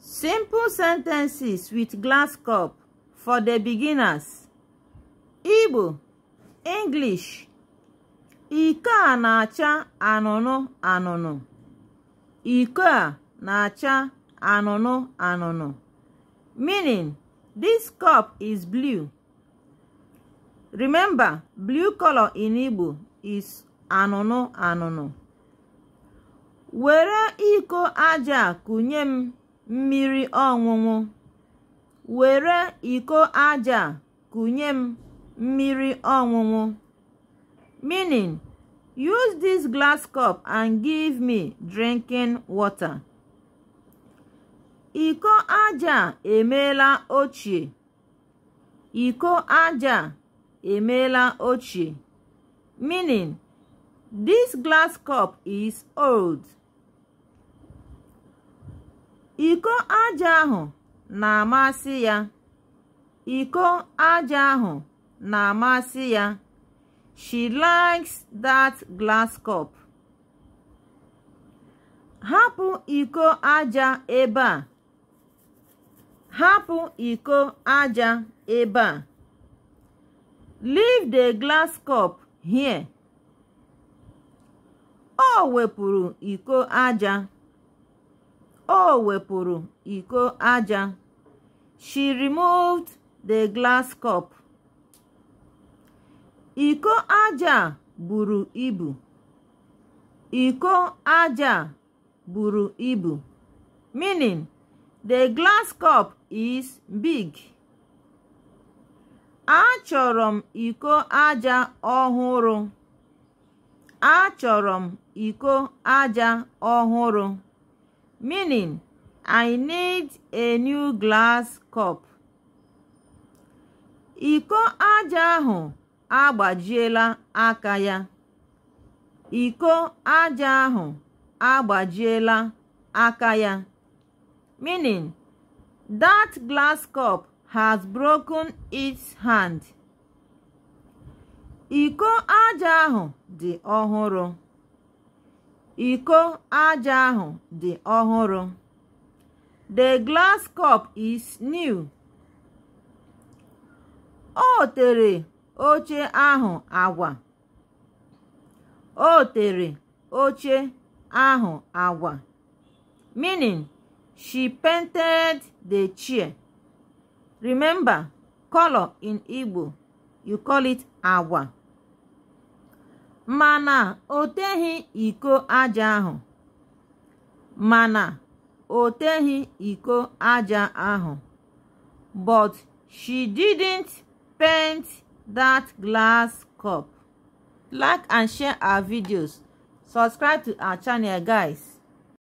Simple sentences with glass cup for the beginners. Igbo, English. Iko a na-acha anụnụ anụnụ. Iko a na-acha anụnụ anụnụ. Meaning, this cup is blue. Remember, blue color in Igbo is anụnụ anụnụ. Were iko aja a kunye m mmiri ọṅụṅụ. Were iko aja a kunye m mmiri ọṅụṅụ. Meaning, use this glass cup and give me drinking water. Iko aja a emeela ochie. Iko aja a emeela ochie. Meaning, this glass cup is old. Iko aja ahụ na-amasị ya. Iko aja ahụ na-amasị ya. She likes that glass cup. Hapụ iko aja ebe a. Hapụ iko aja ebe a. Leave the glass cup here. O wepụrụ iko aja. O wepụrụ iko aja. She removed the glass cup. Iko aja a buru ibu. Iko aja a buru ibu. Meaning, the glass cup is big. Achọrọ m iko aja ọhụrụ. Achọrọ m iko aja ọhụrụ. Meaning, I need a new glass cup. Iko aja ahụ agbajiela aka ya. Iko aja ahụ agbajiela aka ya. Meaning, that glass cup has broken its hand. Iko aja ahụ dị ọhụrụ. Iko aja ahụ dị ọhụrụ. The glass cup is new. O tere oche ahụ agwa. O tere oche ahụ agwa. Meaning, she painted the chair. Remember, color in Igbo, you call it agwa. Mana o teghị iko aja ahụ. Mana o teghị iko aja ahụ. But she didn't paint that glass cup. Like and share our videos. Subscribe to our channel, guys.